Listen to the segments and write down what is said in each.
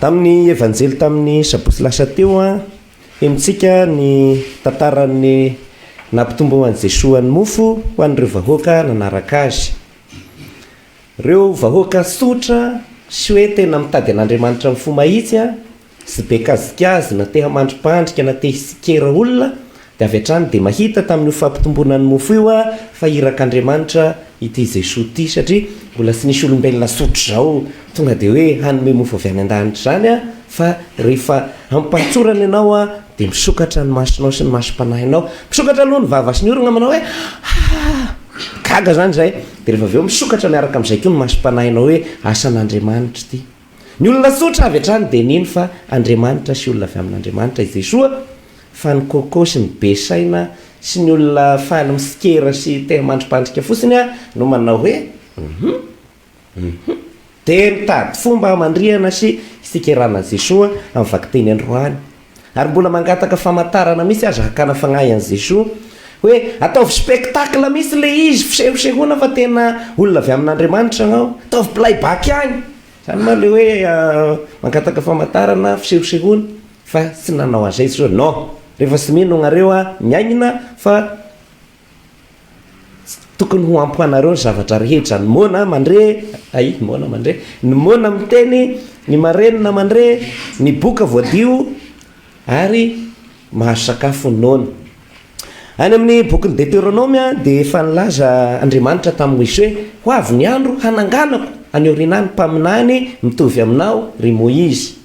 Tamin'ny Evanjely tamin'ny sabotsy lasa teo, henontsika ny tantaran'ny nampitomboan'i Jesoa ny mofo ho an'ireo vahoaka nanaraka Azy. Ireo vahoaka tsotra sy hoe tena mitady an'Andriamanitra amin'ny fo mahitsy sy be kajikajy na te hamandripandrika na te hitsikera olona dia avy hatrany dia mahita tamin'io fampitomboana ny mofo io fa irak'Andriamanitra ity Jesoa ity satria mbola tsy nisy olombelona tsotra izao tonga dia hoe hanome mofo avy any an-danitra izany fa rehefa ampahatsorana ianao dia misokatra ny masonao sy ny masom-panahinao, misokatra aloha ny vava sy ny orona manao hoe haa! Gaga izany izay, dia rehefa avy eo misokatra miaraka amin'izay koa ny masom-panahinao hoe asan'Andriamanitra ity. Ny olona tsotra avy hatrany dia nino fa Andriamanitra sy olona avy amin'Andriamanitra i Jesoa, fa ny coco sy ny be saina sy ny olona faly mitsikera sy te hamandripandrika fotsiny no manao hoe hum hum. Dia mitady fomba hamandrihana sy hitsikerana an'i Jesoa amin'ny vakiteny androany. Ary mbola mangataka famantarana mihitsy aza hakana fagnahy an'i Jesoa hoe ataovy spectacle mihitsy le izy, fisehosehoana fa tena olona avy amin'Andriamanitra agnao, ataovy play back agny. Zany ma le hoe mangataka famantarana, fisehosehoana fa tsy nanao an'izay Jesoa. Non, rehefa tsy mino agnareo aho miaigna fa Tokony ho ampy ho anareo ny zavatra rehetra, ny moana mandre, ay, ny moana mandre, ny moana miteny, ny marenina mandre, ny boka voadio, ary mahazo sakafo ny noana. Any amin'ny bokin'ny Deteronoma dia efa nilaza Andriamanitra tamin'i Moizy hoe, Ho avy ny andro hananganako any aoriana any mpaminany mitovy aminao, ry Moizy.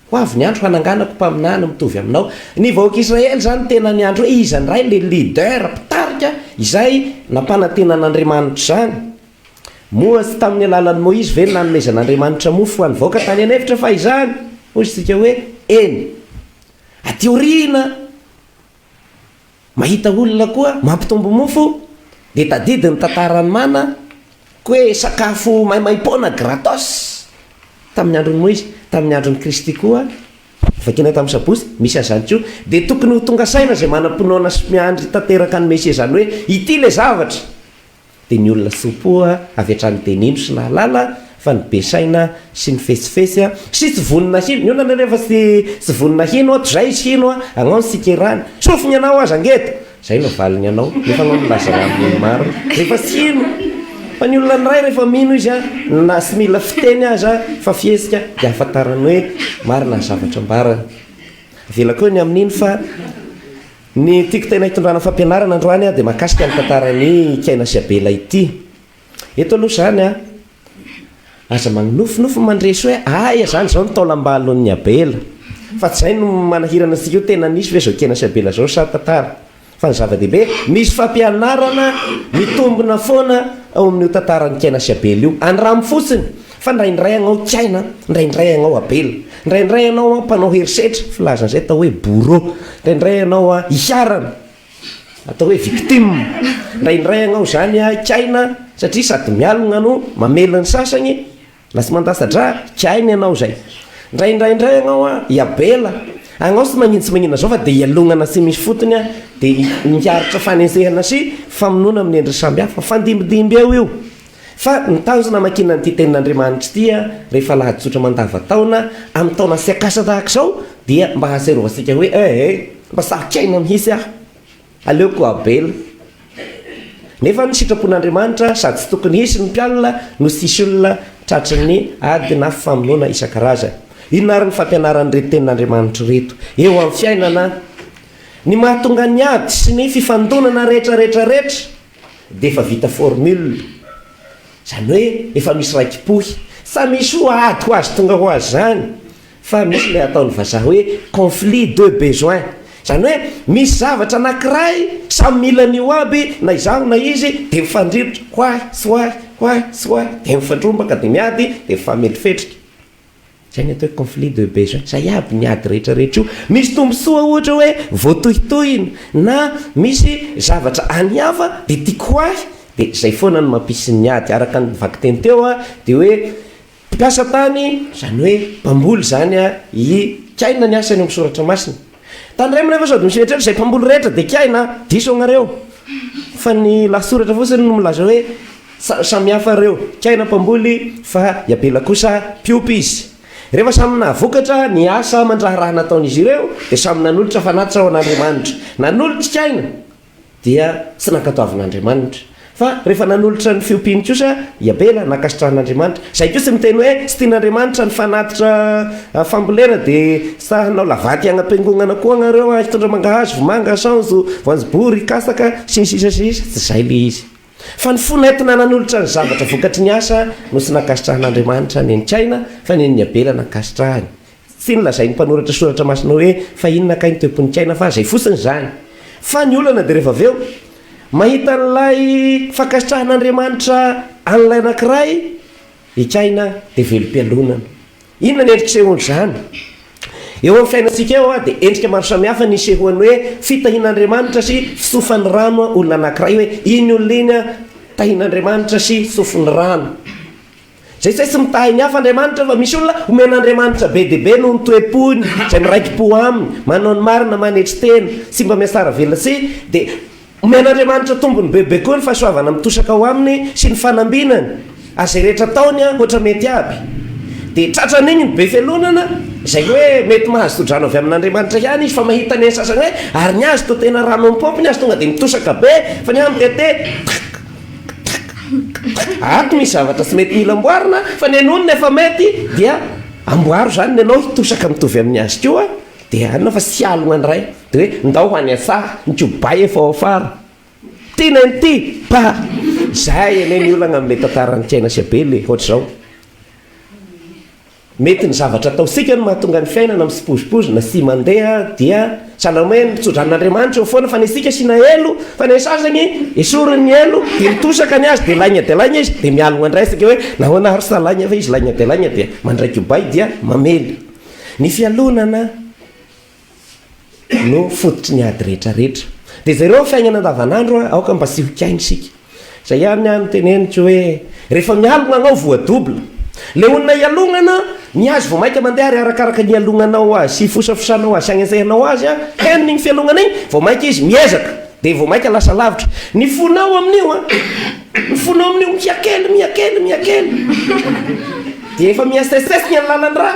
Ho avy ny andro hananganako mpaminany mitovy aminao. Ny vahoaka Israely izany tena niandry hoe iza indray ilay leader, mpitarika, izay nampanantenan'Andriamanitra izany. Moa tsy tamin'ny alalan'i Moizy ve no nanomezan'Andriamanitra mofo ho an'ny vahoaka tany an'efitra fahizany? Hoy isika hoe, Eny. Aty aoriana, Mahita olona koa mampitombo mofo dia tadidy ny tantaran'i Mana ko hoe sakafo maimaimpoana gratos tamin'ny andron'i Moizy, tamin'ny andron'i Kristy koa vakiana tamin'ny sabotsy misy an'izany koa dia tokony ho tonga saina izay manam-pinoana sy miandry tanteraka ny Mesia izany hoe ity ilay zavatra Dia ny olona tso-po avy hatrany dia nino sy nahalala fa ny be saina sy ny fetsifetsy sy tsy vonona hino, ny olona anie rehefa tsy tsy vonona hino ato zay izy hino agnao ny tsikerany, sofiny anao aza ngeda! Zay no valiny anao nefa anao milaza raha amin'ny marina rehefa tsy hino, fa ny olona ny ray rehefa mino izy na tsy mila fiteny aza fa fihetsika dia ahafantarany hoe marina ny zavatra ambarany. Avelako eo ny amin'iny fa. Ny tiako tena hitondrana fampianarana androany dia mahakasika ny tantaran'i Kaina sy Abela ity. Eto aloha izany an, aza magnofinofy mandresy hoe aia izany izao ny taolam-balon'i Abela. Fa tsy izay no manahirana antsika eo, tena nisy ve izao Kaina sy Abela izao sa tantara? Fa ny zava-dehibe, misy fampianarana mitombina foana ao amin'io tantaran'i Kaina sy Abela io. Andramo fotsiny fa indraindray ianao Kaina, indraindray ianao Abela. Indraindray ianao mpanao herisetra, filazana izay atao hoe bourreau. Indraindray ianao iharana, atao hoe victime. Indraindray ianao izany kaina satria sady mialona no mamely ny sasany, na tsy mandatsa-drà, kaina ianao izay. Indraindray indray ianao i Abela, ianao tsy magnino tsy magnino izao fa dia ialonana tsy misy fotony dia miharitra fanenjehana sy famonoana amin'ny endriny samihafa. Mifandimbindimby eo io. Fa ny tanjona hamakiana an'ity Tenin'Andriamanitra ity rehefa alahady tsotra mandavantaona, amin'ny taona sy akasa tahaka izao, dia mba hahatsiarovantsika hoe, eh eh, mba sarotra-aina mihitsy aho, aleoko Abela. Nefa ny sitrapon'Andriamanitra, sady tsy tokony hisy ny mpialona no tsy hisy olona tratry ny ady na famonoana isan-karazany. Inona ary ny fampianaran'ireto Tenin'Andriamanitra ireto eo amin'ny fiainana? Ny mahatonga ny ady sy ny fifandonana rehetra rehetra rehetra, dia efa vita formule, izany hoe efa misy raiki-pohy, sa misy ho ady ho azy tonga ho azy izany, fa misy ilay ataon'ny vazaha hoe conflit de besoin, izany hoe misy zavatra anankiray samy mila an'io aby na izaho na izy dia mifandrirotra, ho ahy sy ho ahy, ho ahy sy ho ahy, dia mifandrombaka dia miady dia mifamelifetrika. Zay ny atao hoe conflit de besoin, zay aby ny ady rehetra rehetra io. Misy tombontsoa ohatra hoe voatohitohina na misy zavatra any hafa dia tiako ho ahy dia zay foana no mampisy ny ady. Araka ny vakiteny teo dia hoe mpiasa tany izany hoe mpamboly izany i Kaina ny asany eo amin'ny soratra masina. Tandremo nefa sao dia misy mieritreritra izay mpamboly rehetra dia Kaina, diso anareo fa ny lahatsoratra fotsiny no milaza hoe Samihafa ireo. Kaina mpamboly fa i Abela kosa mpiompy izy. Rehefa samy nahavokatra ny asa aman-draharaha nataon'izy ireo, dia samy nanolotra fanatitra ho an'Andriamanitra. Nanolotra i Kaina, dia tsy nankatoavin'Andriamanitra. Fa rehefa nanolotra ny fiompiany kosa i Abela, nankasitrahan'Andriamanitra. Izay koa tsy miteny hoe tsy tian'Andriamanitra ny fanatitra fambolena dia sa hanao lavaty agny am-piangonana koa agnareo an, hitondra mangahazo, vomanga, saonjo, voanjobory, kasaka, sy ny sisa sy ny sisa, tsy izay le izy. Fa ny fo nentina nanolotra ny zavatra vokatry ny asa no tsy nankasitrahan'Andriamanitra nen'i Kaina fa nen'i Abela nankasitrahany. Tsy nolazain'ny mpanoratra soratra masina hoe fa inona kay ny toe-pon'i Kaina fa izay fotsiny izany. Fa ny olana dia rehefa avy eo mahita an'ilay fankasitrahan'Andriamanitra an'ilay anankiray i Kaina dia velom-pialonana. Inona ny endrika isehoan'izany? Eo amin'ny fiainantsika eo dia endrika maro samihafa ny isehoan'ny hoe fitahian'Andriamanitra sy fitsofan'ny rano olona anankiray hoe iny olona iny tahian'Andriamanitra sy tsofiny rano. Zay tsy hay tsy mitahy ny hafa Andriamanitra fa misy olona omen'Andriamanitra be dia be noho ny toe-pony, izay miraiki-po aminy, manao ny marina, manetry tena, tsy mba mihatsara velatsihy, dia omen'Andriamanitra tombony bebe koa ny fahasoavana mitosaka ao aminy sy ny fanambinany, ary izay rehetra ataony ohatra mety aby. Dia tratran'igny ny be fialonana, izay hoe mety mahazo tso-drano avy amin'Andriamanitra ihany izy fa mahita ny an'ny sasany hoe ary ny azy toa tena rano mipaompy, ny azy tonga dia mitosaka be, fa ny ahy mitete, tak. Ato misy zavatra tsy mety mila amboarina fa ny an'olona efa mety dia amboaro zany ny anao hitosaka mitovy amin'ny azy koa dia anona fa tsy hialogna indray dia hoe ndao ho any an-tsaha ny kobay efa ao afara ty neny ty pa zay anie ny olagna amin'ilay tantaran'i Kaina sy Abela e ohatr'izao. Mety ny zavatra ataontsika no mahatonga ny fiainana mitsipozipozy na tsy mandeha dia sahala hoe ny tso-dranon'Andriamanitra eo foana fa ny antsika asiana elo fa ny an'ny sasany esoriny ny elo dia mitosaka ny azy dia lainga dia lainga izy dia mialogna indray isika hoe nahoana ary sa lainga fa izy lainga dia lainga dia mandray kobay dia mamely ny fialonana no fototry ny ady rehetra rehetra. Dia jereo ny fiainana andavanandro an, aoka mba tsy ho kiaina isika. Izay ihany aho no teneniko hoe rehefa mialogna anao voa double. Le olona ialognana, ny azy vao maika mandeha ary arakaraka ny ialognanao azy sy ifosafosanao azy sy agnenjehanao azy an, henony igny fialognana igny, vao maika izy miezaka dia vao maika lasa lavitra. Ny fonao amin'io an, ny fonao amin'io mihakely, mihakely, mihakely. Dia efa miha-sesesika ny lalan-drà.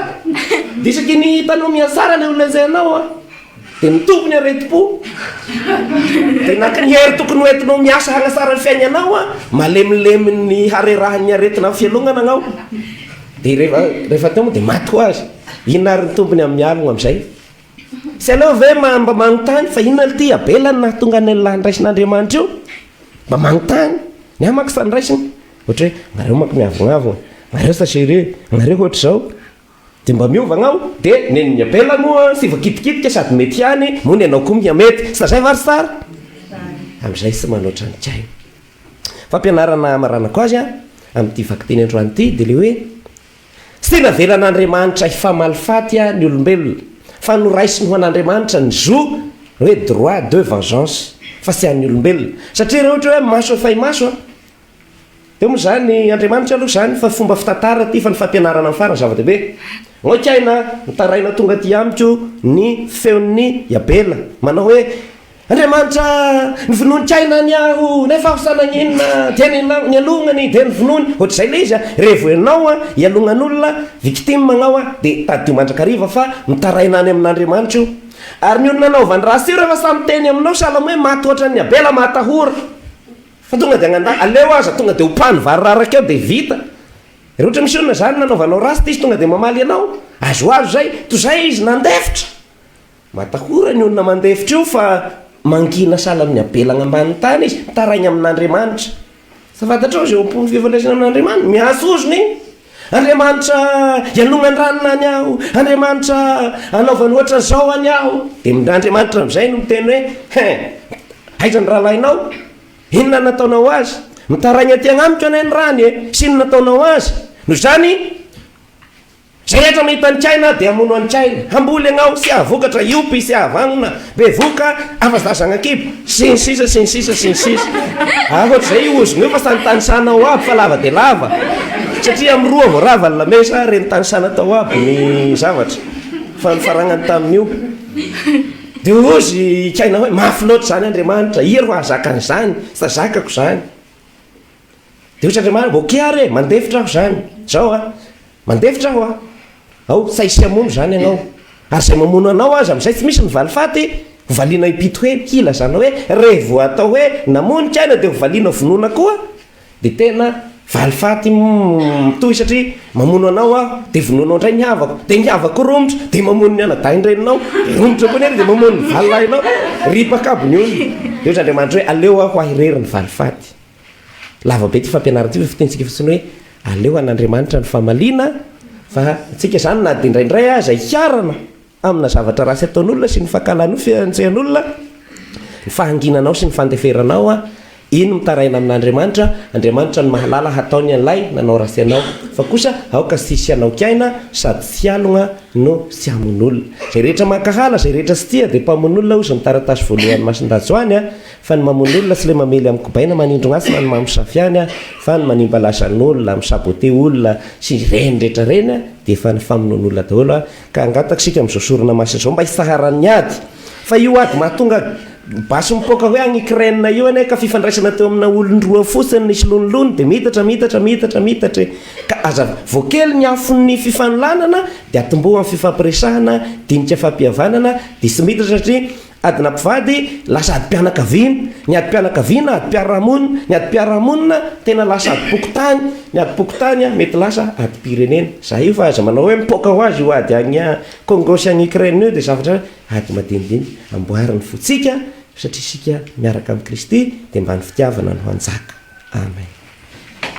Dia isaky ny hitanao mihatsara ilay olona izay anao an, dia mitombo ny aretim-po. Dia na ny hery tokony ho entinao miasa hanatsara ny fiainanao an, malemilemin'ny harerahan'ny aretina amin'ny fialonana anao. Dia rehefa rehefa teo moa dia maty ho azy. Inona ary ny tombony amin'ny mialona amin'izay? Tsy aleo ve mba manontany fa inona ity Abela no nahatonga an'ilay niraisin'Andriamanitra io? Mba manontany. Ny ahy manko tsy niraisiny. Ohatra hoe, nareo manko miavognavogna, nareo sa sérieux, nareo ohatr'izao, dia mba miova agnao, dia nen'ny Abela moa tsy voakitikitika sady mety ihany, moa ny anao koa mihamety, sa zay va ry star? Amizay tsy manoatra ny kaina. Fampianarana hamaranako azy an, amin'ity vakiteny androany ity dia le hoe, Tsy navelan'Andriamanitra hifamaly faty ny olombelona, fa noraisiny ho an'Andriamanitra ny zo hoe droit de vengeance, fa tsy an'ny olombelona. Satria raha ohatra hoe maso efa imaso, teo moa izany Andriamanitra aloha izany fa fomba fitantara ity fa ny fampianarana amin'ny farany zava-dehibe. Ok aina, mitaraina tonga aty amiko ny feon'ny Abela, manao hoe, Andriamanitra a! Novonoiny Kaina anie aho, nefa aho sa naninona? Dia nialonany, dia novonoiny. Ohatr'izay ilay izy a! Revo ianao a, ialonan'olona, victime agnao a, dia tadidio mandrakariva fa mitaraina any amin'Andriamanitra io. Ary ny olona anaovany ratsy io rehefa samy miteny aminao sahala amin'ny hoe maty ohatran'ny Abela matahora fa tonga dia agnandahy, aleo aza tonga dia hopany vary raraka eo dia vita. Raha ohatra misy olona izany nanaovanao ratsy dia izy tonga dia mamaly anao, azoazo izay, toy izay izy nandefitra. Matahora ny olona mandefitra io fa mangina sahala amin'ny abelagna ambanin'ny tany izy, mitaraigna amin'Andriamanitra. Sa fantatrao izay ao am-pon'ny fifandraisana amin'Andriamanitra? Miantso ozona iny. Andriamanitra ialognan-dranona any aho, Andriamanitra anaovany ohatran'izao any aho. Dia Andriamanitra amin'izay no miteny hoe, Hein, aiza ny rahalahinao? Inona no nataonao azy? Mitaraigna aty agnamiko anie ny rany e, sy inona nataonao azy? Noho izany, Izay rehetra mahita an'i Kaina dia hamono an'i Kaina, hamboly agnao sy hahavokatra, hiompy sy hahavagnona, bevoka, afa-zaza agnakibo, sy ny sisa sy ny sisa sy ny sisa. Ankoatr'izay io ozona io fa samy tanisana ao aby fa lava dia lava, satria amin'ny roa vao rava ny lamesa, reny tanisana tao aby ny zavatra fa nifaragnany tamin'io. Dia hozy i Kaina hoe, mafy loatra izany Andriamanitra, iry ho hahazaka an'izany, tsy tazakako izany. Dia hoy Andriamanitra, ok ary e, mandefitra aho izany. Izao a, mandefitra aho a. Ao, tsy hisy hamono izany ianao. Ary izay mamono anao aza amin'izay tsy misy ny valifaty, ho valiana impito heny, hilazana hoe re vao atao hoe namono kay na dia ho valiana vonoina koa, dia tena valifaty mitohy satria mamono anao aho, dia vonoinao indray ny havako, dia ny havako romotra, dia mamono ny anadahin-dreninao, dia romotra koa nefa dia mamono ny valilahinao, ripaka aby ny olona. Dia hoy Andriamanitra hoe aleo aho ho ahy irery ny valifaty. Lava be ity fampianarana ity fa fitentsika fotsiny hoe aleo an'Andriamanitra ny famaliana fa antsika izany na dia indraindray aza hiharana amina zavatra ratsy ataon'olona sy ny fankahalan'io fiantsehan'olona, ny fahanginanao sy ny fandeferanao iny mitaraina amin'Andriamanitra, Andriamanitra no mahalala hataony an'ilay nanao ratsy anao fa kosa aoka tsy hisy hanao kiaina sady tsy hialogna no tsy hamono olona. Izay rehetra mankahala, izay rehetra tsy tia dia mpamono olona hozy ny taratasy voalohan'i Masindahy Joany a. Fa ny mamono olona tsy le mamely amin'ny kobaina manindrona atsy na ny mamosavy ihany a, fa ny manimba lazan'olona, mi-saboter olona sy ireny rehetra ireny a, dia efa ny famonoan'olona daholo a, ka angataka isika amin'izao sorona masina izao mba hitsaharan'ny ady, fa io ady mahatonga basy mipoaka hoe any Ukraine io anie ka fifandraisana teo amina olon-droa fotsiny nisy lonilony dia miitatra miitatra miitatra miitatra e, ka aza vao kely ny afon'ny fifanolanana dia atomboho amin'ny fifampiresahana, dinika fampihavanana dia tsy miitatra satria Adina mpivady lasa adim-pianakaviana, ny adim-pianakaviana adim-piarahamonina, ny adim-piarahamonina tena lasa adim-pokontany, ny adim-pokontany mety lasa adim-pirenena. Za io fa aza manao hoe mipoaka ho azy io ady any Congo sy any Ukraine io dia zavatra ady madinidinika. Amboary ny fontsika satria isika miaraka amin'i Kristy dia mba ny fitiavana no hanjaka. Amen.